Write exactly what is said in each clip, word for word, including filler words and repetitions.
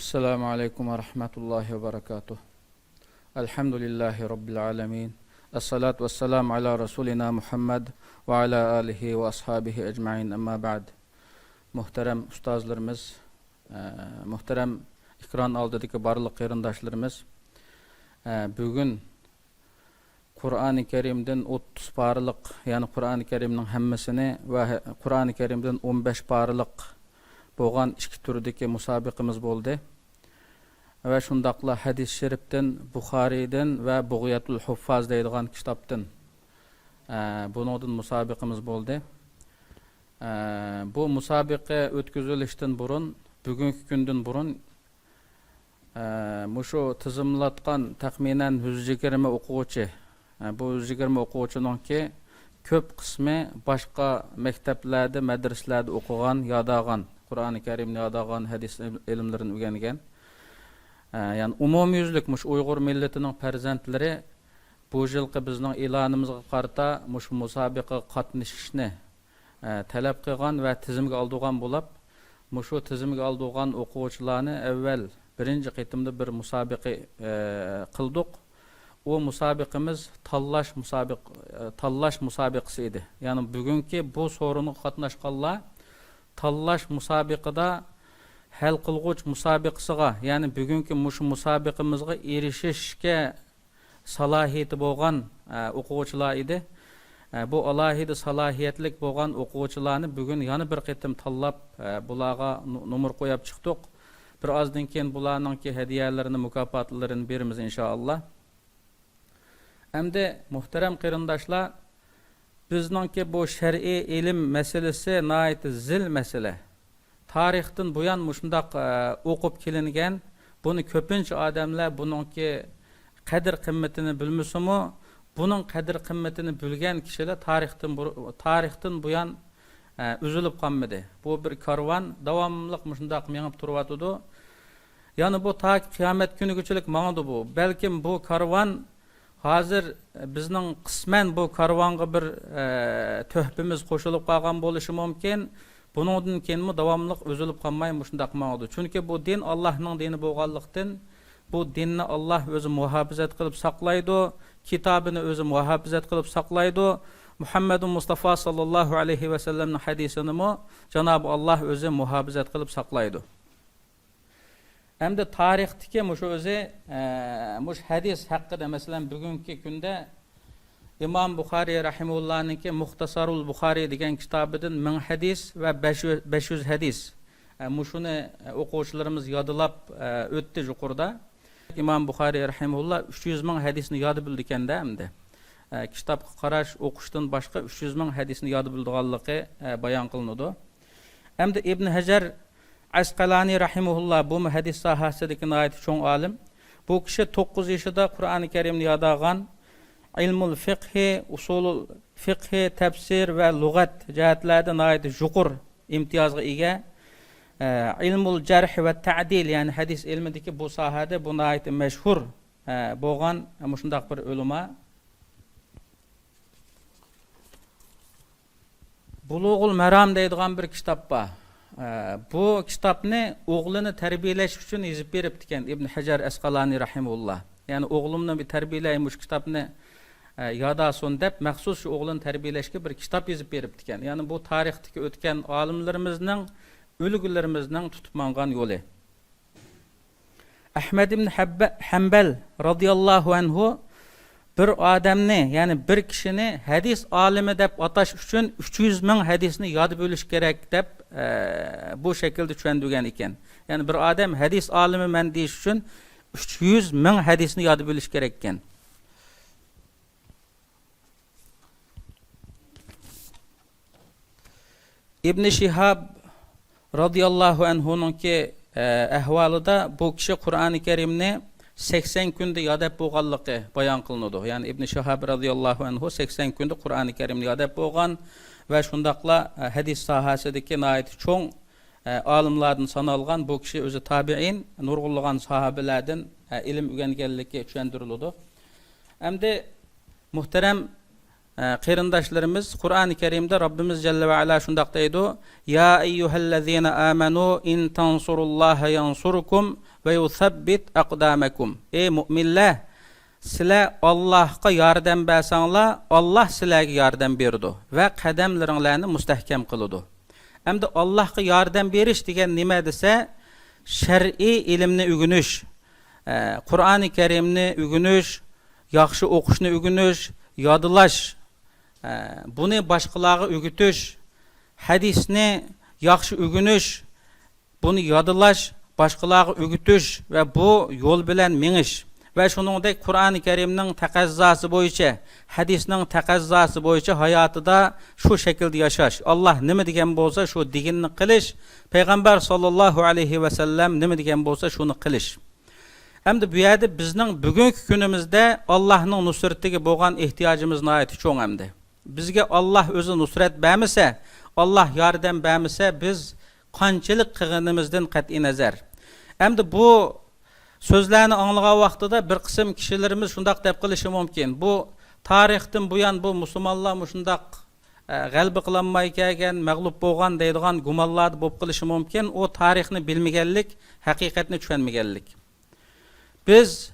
السلام عليكم ورحمة الله وبركاته. الحمد لله رب العالمين. الصلاة والسلام على رسولنا محمد وعلى آله وأصحابه أجمعين. أما بعد. مۇھتەرەم ئۇستازلىرىمىز، ئە، مۇھتەرەم ئېكران ئالدىدىكى بارلىق قېرىنداشلىرىمىز، ئە، بۈگۈن قۇرئانى كەرىمدىن ئوتتۇز پارىلىق، يەنى قۇرئانى كەرىمنىڭ ھەممىسىنى ۋە ھە-، قۇرئانى كەرىمدىن ئون بەش پارىلىق بولغان ئىككى تۈردىكى مۇسابىقىمىز بولدى. ۋە شۇنداقلا ھەدىس شېرىپتىن، بۇخارىيدىن ۋە بۇغيەتۇل ھۇففاز دەيدىغان كىتابتىن، ئە، بۇنىڭدىن مۇسابىقىمىز بولدى. ئە، بۇ مۇسابىقە ئۆتكۈزۈلۈشتىن بۇرۇن، بۈگۈنكى كۈندىن بۇرۇن، ئە، مۇشۇ تىزىملاتقان تەخمىنەن يۈز يىگىرمە ئوقۇغۇچى، ئە، بۇ يۈز يىگىرمە ئوقۇغۇچىنىڭكى كۆپ قىسمى باشقا مەكتەپلەردە، مەدرىسىلەردە ئوقۇغان، ياداغان، قۇرئانى كەرىمنى ياداغان، ھەدىس ئىل-، ئىلىملىرىنى ئۆگەنگەن. ئە، يەنى ئومۇميۈزلۈك مۇشۇ ئۇيغۇر مىللىتىنىڭ پەرزەنتلىرى بۇ يىلقى بىزنىڭ ئېلانىمىزغا قارىتا مۇشۇ مۇسابىقىگە قاتنىشىشنى، ئە، تەلەپ قىلغان ۋە تىزىمگە ئالدۇرغان بولاپ، مۇشۇ تىزىمگە ئالدۇرغان ئوقۇغۇچىلارنى ئەۋۋەل بىرىنچى قېتىمدا بىر مۇسابىقە، ئە، قىلدۇق. ئۇ مۇسابىقىمىز تاللاش مۇسابىق-، ئە، تاللاش مۇسابىقىسى ئىدى. يەنى بۈگۈنكى بۇ سورۇنغا قاتناشقانلار تاللاش مۇسابىقىدا ھەل قىلغۇچ مۇسابىقىسىغا، يەنى بۈگۈنكى مۇشۇ مۇسابىقىمىزغا ئېرىشىشكە سالاھىيىتى بولغان، ئە، ئوقۇغۇچىلار ئىدى. ئە، بۇ ئالاھىدە سالاھىيەتلىك بولغان ئوقۇغۇچىلارنى بۈگۈن يەنە بىر قېتىم تاللاپ، ئە، بۇلارغا نو-، نومۇر قويۇپ چىقتۇق. بىر ئازدىن كېيىن بۇلارنىڭكى ھەدىيەلىرىنى، مۇكاپاتلىرىنى بېرىمىز، ئىنشائاللا. ئەمدى، مۇھتەرەم قېرىنداشلار، بىزنىڭكى بۇ شەرئىي ئىلىم مەسىلىسى ناھايىتى زىل مەسىلە. تارىختىن بۇيان مۇشۇنداق، ئە، ئوقۇپ كېلىنگەن. بۇنى كۆپىنچە ئادەملەر بۇنىڭكى قەدىر-قىممىتىنى بىلمىسىمۇ، بۇنىڭ قەدىر-قىممىتىنى بىلگەن كىشىلەر تارىختىن بۇر-، تارىختىن بۇيان، ئە، ئۈزۈلۈپ قالمىدى. بۇ بىر كارۋان داۋاملىق مۇشۇنداق مېڭىپ تۇرۇۋاتىدۇ. يەنى بۇ تاكى قىيامەت كۈنىگىچىلىك ماڭىدۇ بۇ. بەلكىم بۇ كارۋان ھازىر بىزنىڭ قىسمەن بۇ كارۋانغا بىر، ئە، تۆھپىمىز قوشۇلۇپ قالغان بولۇشى مۇمكىن. بۇنىڭدىن كېيىنمۇ داۋاملىق ئۈزۈلۈپ قالماي مۇشۇنداق ماڭىدۇ. چۈنكى بۇ دىن ئاللاھنىڭ دىنى بولغانلىقتىن، بۇ دىننى ئاللاھ ئۆزى مۇھاپىزەت قىلىپ ساقلايدۇ، كىتابىنى ئۆزى مۇھاپىزەت قىلىپ ساقلايدۇ، مۇھەممەدۇ مۇستافا ساللاللاھۇ ئەلەيھى ۋەسەللەمنىڭ ھەدىسىنىمۇ جانابى ئاللاھ ئۆزى مۇھاپىزەت قىلىپ ساقلايدۇ. ئەمدى تارىختىكى مۇشۇ ئۆزى، ئە، مۇشۇ ھەدىس ھەققىدە، مەسىلەن، بۈگۈنكى كۈندە ئىمام بۇخارىي رەھىمەھۇللانىڭكى مۇختەسەرۇل بۇخارىي دېگەن كىتابىدىن مىڭ ھەدىس ۋە بەش يۈز، بەش يۈز ھەدىس. ئە، مۇشۇنى، ئە، ئوقۇغۇچىلىرىمىز يادلاپ، ئە، ئۆتتى يۇقىرىدا. ئىمام بۇخارىي رەھىمەھۇللا ئۈچ يۈز مىڭ ھەدىسنى ياد بىلىدىكەن-دە ئەمدى. ئە، كىتابقا قاراش، ئوقۇشتىن باشقا ئۈچ يۈز مىڭ ھەدىسنى ياد بىلىدىغانلىقى، ئە، بايان قىلىنىدۇ. ئەمدى ئىبن ھەجەر ئەسقەلانى رەھىمەھۇللا، بۇمۇ ھەدىس ساھەسىدىكى ناھايىتى چوڭ ئالىم. بۇ كىشى توققۇز يېشىدا قۇرئانى كەرىمنى ياداغان، ئىلمۇل فىقھى، ئۇسۇلۇل فىقھى، تەپسىر ۋە لۇغەت جەھەتلەردە ناھايىتى يۇقىرى ئىمتىيازغا ئىگە. ئە، ئىلمۇل جەرھ ۋە تەدىل، يەنى ھەدىس ئىلمىدىكى بۇ ساھەدە بۇ ناھايىتى مەشھۇر، ئە، بولغان مۇشۇنداق بىر ئۆلىما. بۇلۇغۇل مەرام دەيدىغان بىر كىتاب بار. ئە، بۇ كىتابنى ئوغلىنى تەربىيەلەش ئۈچۈن يېزىپ بېرىپتىكەن ئىبن ھەجەر ئەسقالانى رەھىمەھۇللا. يەنى ئوغلۇمنى بىر تەربىيەلەي، مۇشۇ كىتابنى، ئە، ياداسۇن دەپ مەخسۇس شۇ ئوغلىنى تەربىيەلەشكە بىر كىتاب يېزىپ بېرىپتىكەن. يەنى بۇ تارىختىكى ئۆتكەن ئالىملىرىمىزنىڭ، ئۈلگىلىرىمىزنىڭ تۇتۇپ ماڭغان يولى. ئەھمەد ئىبن ھەببە-، ھەمبەل رازىياللاھۇ ئەنھۇ بىر ئادەمنى، يەنى بىر كىشىنى ھەدىس ئالىمى دەپ ئاتاش ئۈچۈن ئۈچ يۈز مىڭ ھەدىسنى ياد بىلىش كېرەك دەپ، ئە، بۇ شەكىلدە چۈشەندۈرگەن ئىكەن. يەنى بىر ئادەم ھەدىس ئالىمىمەن دېيىش ئۈچۈن ئۈچ يۈز مىڭ ھەدىسنى ياد بىلىش كېرەك ئىكەن. ئىبنى شىھاب رازىياللاھۇ ئەنھۇنىڭكى، ئە، ئەھۋالىدا بۇ كىشى قۇرئانى كەرىمنى سەكسەن كۈندە يادەپ بولغانلىقى بايان قىلىنىدۇ. يەنى ئىبنى شىھاب رازىياللاھۇ ئەنھۇ سەكسەن كۈندە قۇرئانى كەرىمنى يادەپ بولغان ۋە شۇنداقلا، ئە، ھەدىس ساھەسىدىكى ناھايىتى چوڭ، ئە، ئالىملاردىن سانالغان بۇ كىشى ئۆزى تابىئىن، نۇرغۇنلىغان ساھابىلەردىن، ئە، ئىلىم ئۆگەنگەنلىكى چۈشەندۈرۈلىدۇ. ئەمدى مۇھتەرەم، ئە، قېرىنداشلىرىمىز، قۇرئانى كەرىمدە رەببىمىز جەللە ۋە ئەلا شۇنداق دەيدۇ: يا أيها الذين آمنوا إن تنصروا الله ينصركم ويثبت أقدامكم. ئەي مۆمىنلەر، سىلەر ئاللاھقا ياردەم بەرسەڭلار، ئاللاھ سىلەرگە ياردەم بېرىدۇ ۋە قەدەملىرىڭلارنى مۇستەھكەم قىلىدۇ. ئەمدى ئاللاھقا ياردەم بېرىش دېگەن نېمە دېسە، شەرئىي ئىلىمنى ئۆگىنىش، ئە، قۇرئانى كەرىمنى ئۆگىنىش، ياخشى ئوقۇشنى ئۆگىنىش، يادلاش، ئە، بۇنى باشقىلارغا ئۆگىتىش، ھەدىسنى ياخشى ئۆگىنىش، بۇنى يادلاش، باشقىلارغا ئۆگىتىش ۋە بۇ يول بىلەن مېڭىش ۋە شۇنىڭدەك قۇرئانى كەرىمنىڭ تەقەززاسى بويىچە، ھەدىسنىڭ تەقەززاسى بويىچە ھاياتىدا شۇ شەكىلدە ياشاش. ئاللاھ نېمە دېگەن بولسا، شۇ دېگىنىنى قىلىش، پەيغەمبەر ساللاللاھۇ ئەلەيھى ۋەسەللەم نېمە دېگەن بولسا، شۇنى قىلىش. ئەمدى بۇ يەردە بىزنىڭ بۈگۈنكى كۈنىمىزدە ئاللاھنىڭ نۇسرىتىگە بولغان ئېھتىياجىمىز ناھايىتى چوڭ ئەمدى. بىزگە ئاللاھ ئۆزى نۇسرەت بەرمىسە، ئاللاھ ياردەم بەرمىسە، بىز قانچىلىك قىلغىنىمىزدىن قەتئىينەزەر. ئەمدى بۇ سۆزلەرنى ئاڭلىغان ۋاقتىدا بىر قىسىم كىشىلىرىمىز شۇنداق دەپ قېلىشى مۇمكىن، بۇ تارىختىن بۇيان بۇ مۇسۇلمانلار مۇشۇنداق، ئە، غەلىبە قىلالماي كەلگەن، مەغلۇپ بولغان دەيدىغان گۇمانلاردا بولۇپ قېلىشى مۇمكىن. ئۇ تارىخنى بىلمىگەنلىك، ھەقىقەتنى چۈشەنمىگەنلىك. بىز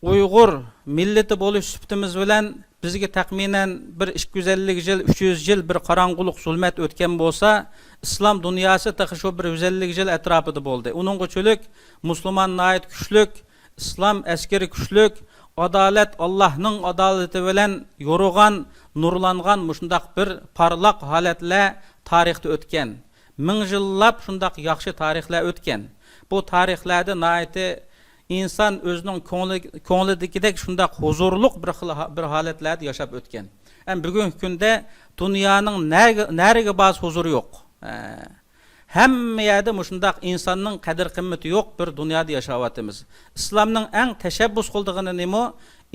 ئۇيغۇر مىللىتى بولۇش سۈپىتىمىز بىلەن بىزگە تەخمىنەن بىر ئىككى يۈز ئەللىك يىل، ئۈچ يۈز يىل بىر قاراڭغۇلۇق، زۇلمەت ئۆتكەن بولسا، ئىسلام دۇنياسى تېخى شۇ بىر يۈز ئەللىك يىل ئەتراپىدا بولدى. ئۇنىڭغا چۆلۈك مۇسۇلمان ناھايىتى كۈچلۈك، ئىسلام ئەسكىرى كۈچلۈك، ئادالەت ئاللاھنىڭ ئادالىتى بىلەن يورۇغان، نۇرلانغان مۇشۇنداق بىر پارلاق ھالەتلەر تارىختا ئۆتكەن. مىڭ يىللاپ شۇنداق ياخشى تارىخلار ئۆتكەن. بۇ تارىخلاردا ناھايىتى ئىنسان ئۆزىنىڭ كۆڭلى، كۆڭلىدىكىدەك شۇنداق ھۇزۇرلۇق بىر خىل ھا-، بىر ھالەتلەردە ياشاپ ئۆتكەن. ئەمما بۈگۈنكى كۈندە دۇنيانىڭ نەگە-، نەرىگە بارسا ھۇزۇرى يوق. ئە، ھەممە يەردە مۇشۇنداق ئىنساننىڭ قەدىر-قىممىتى يوق بىر دۇنيادا ياشاۋاتىمىز. ئىسلامنىڭ ئەڭ تەشەببۇس قىلىدىغىنى نېمە؟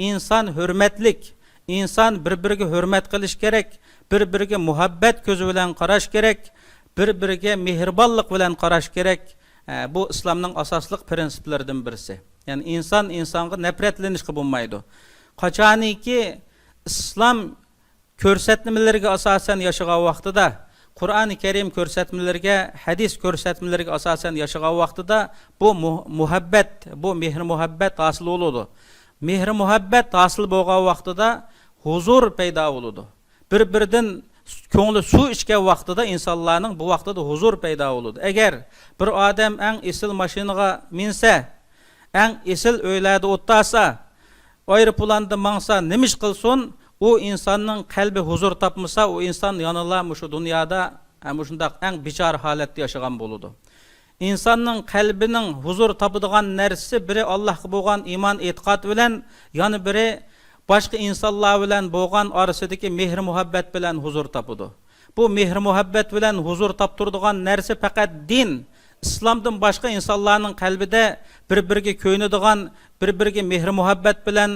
ئىنسان ھۆرمەتلىك، ئىنسان بىر-بىرىگە ھۆرمەت قىلىش كېرەك، بىر-بىرىگە مۇھەببەت كۆزى بىلەن قاراش كېرەك، بىر-بىرىگە مېھرىبانلىق بىلەن قاراش كېرەك. ئە، بۇ ئىسلامنىڭ ئاساسلىق پىرىنسىپلىرىدىن بىرسى. يەنى ئىنسان ئىنسانغا نەپرەتلىنىشكە بولمايدۇ. قاچانكى ئىسلام كۆرسەتمىلىرىگە ئاساسەن ياشىغان ۋاقتىدا، قۇرئانى كەرىم كۆرسەتمىلىرىگە، ھەدىس كۆرسەتمىلىرىگە ئاساسەن ياشىغان ۋاقتىدا بۇ مۇ-، مۇھەببەت، بۇ مېھىر-مۇھەببەت ھاسىل بولىدۇ. مېھىر-مۇھەببەت ھاسىل بولغان ۋاقتىدا ھۇزۇر پەيدا بولىدۇ. بىر-بىرىدىن كۆڭلى سۇ ئىچكەن ۋاقتىدا ئىنسانلارنىڭ بۇ ۋاقتىدا ھۇزۇر پەيدا بولىدۇ. ئەگەر بىر ئادەم ئەڭ ئېسىل ماشىنىغا مىنسە، ئەڭ ئېسىل ئۆيلەردە ئولتۇرسا، ئايروپىلاندا ماڭسا، نېمە ئىش قىلسۇن، ئۇ ئىنساننىڭ قەلبى ھۇزۇر تاپمىسا، ئۇ ئىنسان يەنىلا مۇشۇ دۇنيادا، ھە، مۇشۇنداق ئەڭ بىچارە ھالەتتە ياشىغان بولىدۇ. ئىنساننىڭ قەلبىنىڭ ھۇزۇر تاپىدىغان نەرسىسى بىرى ئاللاھقا بولغان ئىمان ئېتىقاد بىلەن، يەنە بىرى باشقا ئىنسانلار بىلەن بولغان ئارىسىدىكى مېھىر-مۇھەببەت بىلەن ھۇزۇر تاپىدۇ. بۇ مېھىر-مۇھەببەت بىلەن ھۇزۇر تاپتۇرىدىغان نەرسە پەقەت دىن. ئىسلامدىن باشقا ئىنسانلارنىڭ قەلبىدە بىر-بىرىگە كۆيۈنىدىغان، بىر-بىرىگە مېھىر-مۇھەببەت بىلەن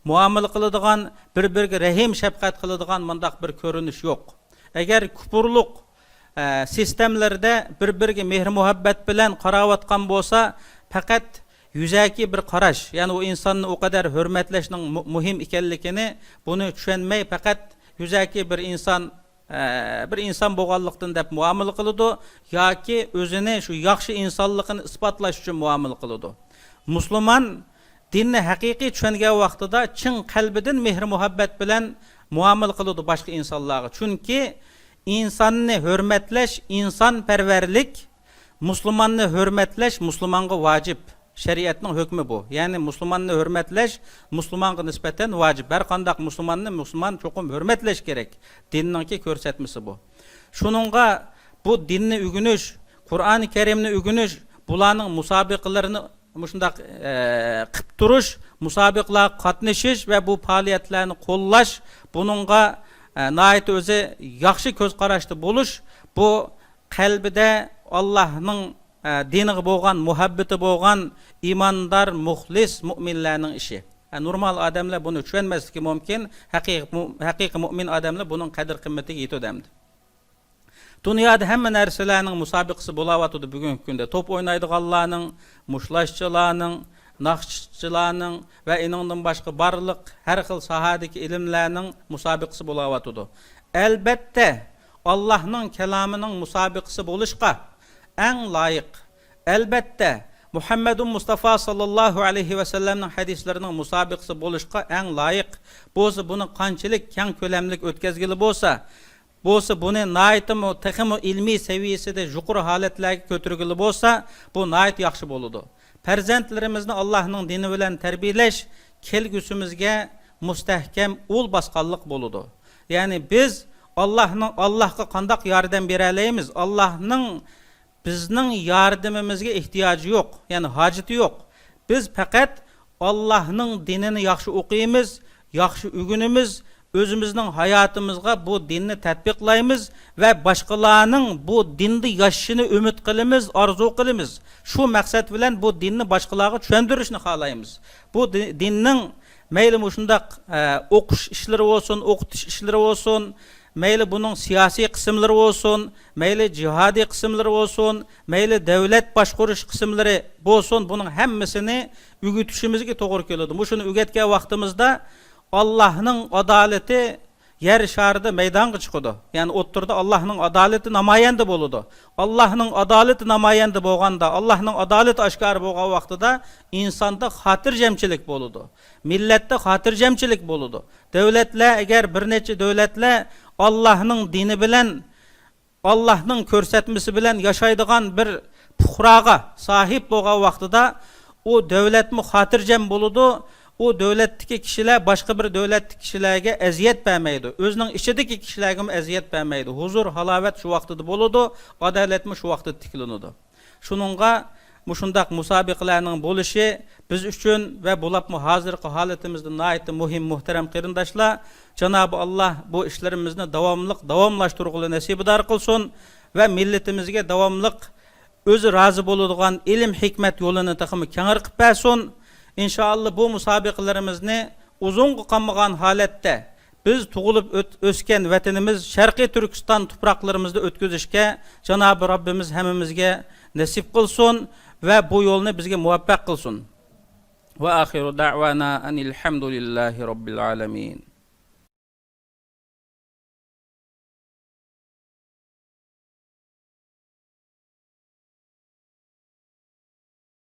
مۇئامىلە قىلىدىغان، بىر-بىرىگە رەھىم-شەپقەت قىلىدىغان مۇنداق بىر كۆرۈنۈش يوق. ئەگەر كۇپۇرلۇق، ئە، سىستېمىلىرىدە بىر-بىرىگە مېھىر-مۇھەببەت بىلەن قاراۋاتقان بولسا، پەقەت يۈزەكى بىر قاراش، يەنى ئۇ ئىنساننى ئۇ قەدەر ھۆرمەتلەشنىڭ مۇ-، مۇھىم ئىكەنلىكىنى، بۇنى چۈشەنمەي، پەقەت يۈزەكى بىر ئىنسان، ئە، بىر ئىنسان بولغانلىقتىن دەپ مۇئامىلە قىلىدۇ ياكى ئۆزىنى شۇ ياخشى ئىنسانلىقىنى ئىسپاتلاش ئۈچۈن مۇئامىلە قىلىدۇ. مۇسۇلمان دىننى ھەقىقىي چۈشەنگەن ۋاقتىدا چىن قەلبىدىن مېھىر-مۇھەببەت بىلەن مۇئامىلە قىلىدۇ باشقا ئىنسانلارغا. چۈنكى ئىنساننى ھۆرمەتلەش، ئىنسانپەرۋەرلىك، مۇسۇلماننى ھۆرمەتلەش مۇسۇلمانغا ۋاجىپ. شەرىئەتنىڭ ھۆكمى بۇ. يەنى مۇسۇلماننى ھۆرمەتلەش مۇسۇلمانغا نىسبەتەن ۋاجىپ. ھەر قانداق مۇسۇلماننى مۇسۇلمان چوقۇم ھۆرمەتلەش كېرەك. دىننىڭكى كۆرسەتمىسى بۇ. شۇنىڭغا بۇ دىننى ئۆگىنىش، قۇرئانى كەرىمنى ئۆگىنىش، بۇلارنىڭ مۇسابىقىلىرىنى مۇشۇنداق، ئە، قىپ تۇرۇش، مۇسابىقىلارغا قاتنىشىش ۋە بۇ پائالىيەتلەرنى قوللاش، بۇنىڭغا، ئە، ناھايىتى ئۆزى ياخشى كۆز قاراشتا بولۇش، بۇ قەلبىدە ئاللاھنىڭ، ئە، دىنىغا بولغان مۇھەببىتى بولغان ئىماندار، مۇخلىس مۇئمىنلەرنىڭ ئىشى. ئە، نورمال ئادەملەر بۇنى چۈشەنمەسلىكى مۇمكىن. ھەقىقىي مۇ-، ھەقىقىي مۇئمىن ئادەملەر بۇنىڭ قەدىر-قىممىتىگە يېتىدۇ ئەمدى. دۇنيادا ھەممە نەرسىلەرنىڭ مۇسابىقىسى بولاۋاتىدۇ بۈگۈنكى كۈندە. توپ ئوينايدىغانلارنىڭ، مۇشتلاشچىلارنىڭ، ناخشىچىلارنىڭ ۋە ئېنىڭدىن باشقا بارلىق ھەر خىل ساھەدىكى ئىلىملەرنىڭ مۇسابىقىسى بولاۋاتىدۇ. ئەلبەتتە، ئاللاھنىڭ كالامىنىڭ مۇسابىقىسى بولۇشقا ئەڭ لايىق، ئەلبەتتە، مۇھەممەدۇ مۇستافا ساللاللاھۇ ئەلەيھى ۋەسەللەمنىڭ ھەدىسلىرىنىڭ مۇسابىقىسى بولۇشقا ئەڭ لايىق، بولسا بۇنى قانچىلىك كەڭ كۆلەملىك ئۆتكەزگىلى بولسا، بولسا بۇنى ناھايىتىمۇ، تېخىمۇ ئىلمىي سەۋىيەسىدە يۇقىرى ھالەتلەرگە كۆتۈرگىلى بولسا، بۇ ناھايىتى ياخشى بولىدۇ. پەرزەنتلىرىمىزنى ئاللاھنىڭ دىنى بىلەن تەربىيەلەش كەلگۈسىمىزگە مۇستەھكەم ئۇل باسقانلىق بولىدۇ. يەنى بىز ئاللاھنىڭ، ئاللاھقا قانداق ياردەم بېرەلەيمىز؟ ئاللاھنىڭ بىزنىڭ ياردىمىمىزگە ئېھتىياجى يوق، يەنى ھاجىتى يوق. بىز پەقەت ئاللاھنىڭ دىنىنى ياخشى ئوقۇيمىز، ياخشى ئۆگىنىمىز، ئۆزىمىزنىڭ ھاياتىمىزغا بۇ دىننى تەتبىقلايمىز ۋە باشقىلارنىڭ بۇ دىندا ياشىشىنى ئۈمىد قىلىمىز، ئارزۇ قىلىمىز. شۇ مەقسەت بىلەن بۇ دىننى باشقىلارغا چۈشەندۈرۈشنى خالايمىز. بۇ دى-، دىننىڭ مەيلى مۇشۇنداق، ئە، ئوقۇش ئىشلىرى بولسۇن، ئوقۇتۇش ئىشلىرى بولسۇن، مەيلى بۇنىڭ سىياسىي قىسىملىرى بولسۇن، مەيلى جىھادىي قىسىملىرى بولسۇن، مەيلى دەۋلەت باشقۇرۇش قىسىملىرى بولسۇن، بۇنىڭ ھەممىسىنى ئۆگىتىشىمىزگە توغرا كېلىدۇ. مۇشۇنى ئۆگەتكەن ۋاقتىمىزدا ئاللاھنىڭ ئادالىتى يەر شارىدا مەيدانغا چىقىدۇ. يەنى ئوتتۇرىدا ئاللاھنىڭ ئادالىتى نامايەندە بولىدۇ. ئاللاھنىڭ ئادالىتى نامايەندە بولغاندا، ئاللاھنىڭ ئادالىتى ئاشكارا بولغان ۋاقتىدا ئىنساندا خاتىرجەمچىلىك بولىدۇ. مىللەتتە خاتىرجەمچىلىك بولىدۇ. دۆلەتلەر، ئەگەر بىر نەچچە دۆلەتلەر ئاللاھنىڭ دىنى بىلەن، ئاللاھنىڭ كۆرسەتمىسى بىلەن ياشايدىغان بىر پۇقراغا ساھىب بولغان ۋاقتىدا، ئۇ دۆلەتمۇ خاتىرجەم بولىدۇ. ئۇ دۆلەتتىكى كىشىلەر باشقا بىر دۆلەتتىكى كىشىلەرگە ئەزىيەت بەرمەيدۇ. ئۆزىنىڭ ئىچىدىكى كىشىلەرگىمۇ ئەزىيەت بەرمەيدۇ. ھۇزۇر، ھالاۋەت شۇ ۋاقتىدا بولىدۇ، ئادالەتمۇ شۇ ۋاقتىدا تىكلىنىدۇ. شۇنىڭغا مۇشۇنداق مۇسابىقىلەرنىڭ بولۇشى بىز ئۈچۈن ۋە بولۇپمۇ ھازىرقى ھالىتىمىزدە ناھايىتى مۇھىم، مۇھتەرەم قېرىنداشلار. جانابى ئاللا بۇ ئىشلىرىمىزنى داۋاملىق داۋاملاشتۇرغىلى نەسىبىدار قىلسۇن ۋە مىللىتىمىزگە داۋاملىق ئۆزى رازى بولىدىغان ئىلىم، ھېكمەت يولىنى تېخىمۇ كەڭرى قىلىپ بەرسۇن. ئىنشائاللا بۇ مۇسابىقىلىرىمىزنى ئۇزۇنغا قالمىغان ھالەتتە بىز تۇغۇلۇپ ئۆت-، ئۆسكەن ۋەتىنىمىز شەرقىي تۈركىستان تۇپراقلىرىمىزدا ئۆتكۈزۈشكە جانابى رەببىمىز ھەممىمىزگە نېسىپ قىلسۇن ۋە بۇ يولنى بىزگە مۇۋەپپەق قىلسۇن. وآخر دعوانا أن الحمد لله رب العالمين.